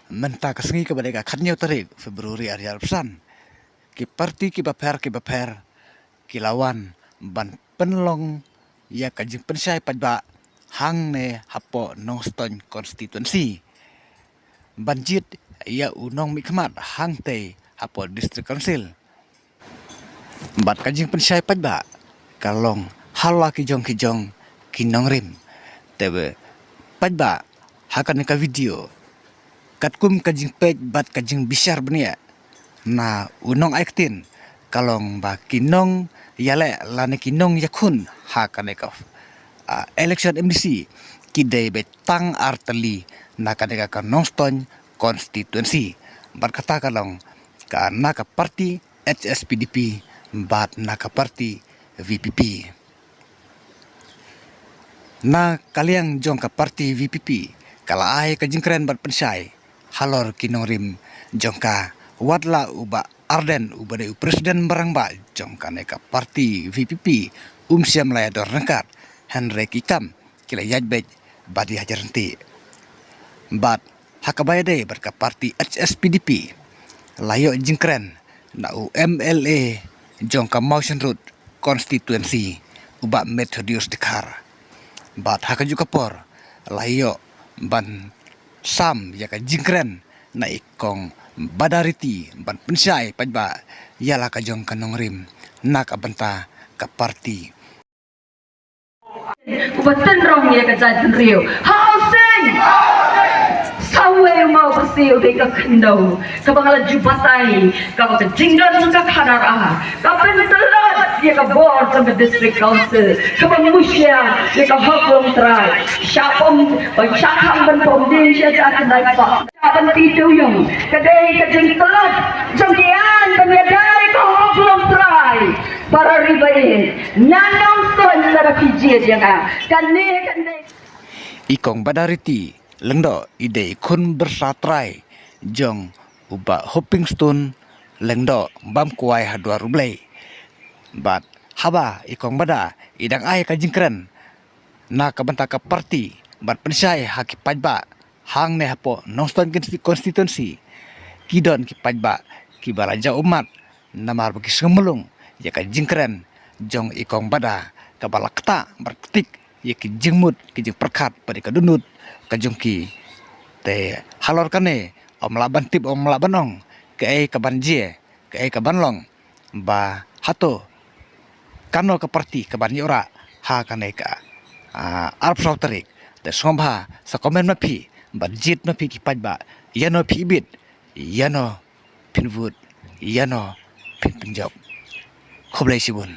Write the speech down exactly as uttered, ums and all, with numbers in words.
Mynta ka sngi kaba dei ka khatnyiaw tarik February ar hajar arphew san, ki parti kiba pher kiba pher ki la wan ban pynlong ïa ka jingpynshai paidbah hangne hapoh Nongstoiñ constituency ban jied ïa u nongmihkhmat hangtei hapoh District Council. Bad ka jingpynshai paidbah ka long ha la ki jong ki jong ki nongrim. Te paidbah, ha kane ka video, katkum ka jingpeit bad ka jingbishar bniah na u nongai ktien, ka long ba ki nongïaleh lane ki nongïakhun ha kane ka, ah, election M D C ki dei beit tang ar tylli na kane ka, ka Nongstoiñ constituency. Bad kata ka long ka na ka parti H S P D P bad na ka parti V P P. Na ka liang jong ka parti V P P, ka la ai ka jingkren bad pynshai halor ki nongrim jong ka, wat la u Bah Ardent uba dei u president barangbah jong kane ka parti V P P um shym la ïadon ryngkat, hynrei ki kam ki la ïaid beit bad ïa jrong ti. Bad ha kaba ïadei bad ka parti H S P D P, la ïoh jingkren na u M L A jong ka Mawshynrut constituency, u Bah Methodius Dkhar. Bad ha kajuh ka por la ïoh ban sam ïa ka jingkren na i Kong Badariti ban pynshai paidbah ïa la ka jong ka nongrim na ka bynta ka parti. Uba tynrong ïa ka jaitbynriew. Housing! Sawei u maw, ka siew dei ka khyndew kaba nga la ju batai, kaba ka jingdon jong ka khadar a, ka pyntlot ïa ka bor jong ka District Council, kaba mushia ïa ka hok longtrai. Shah pom, shah khang ban pom dien sha ka khyndai spah. Ban ti tu yung, ka dei ka jingtlot jong ki aiñ ban ïada ïa ka hok longtrai. Para ri ba ïeit, na Nongstoiñ lada phi jied ïa nga, kane ka dei. I Kong Badariti Lyngdoh i dei i khun byrsa trai jong u Bah Hopingstone Lyngdoh, bam kwai ha duar U Blei. Bad haba i Kong Bada i dang ai ka jingkren na ka bynta ka parti ban pynshai ha ki paidbah hangne hapoh Nongstoiñ consti-, constituency, ki don ki paidbah kiba la jah ummat namar ba ki sngew mulung ïa ka jingkren jong i Kong Bada, kaba la ktah bad ktik ïa ki jingmut ki jingpyrkhat bad ïa ka dohnud ka jong ki. Te halor kane, ym lah ban tip, ym lah ban ong kaei kaban jia, kaei kaban long, ba hato kano ka parti kaban ïoh rah ha kane ka, ah, arphew saw tarik. Te sngewbha sa comment ma phi, bad jied ma phi ki paidbah, ïano phi ibit, ïano phin vote, ïano phin pynjop. Khublei shibun.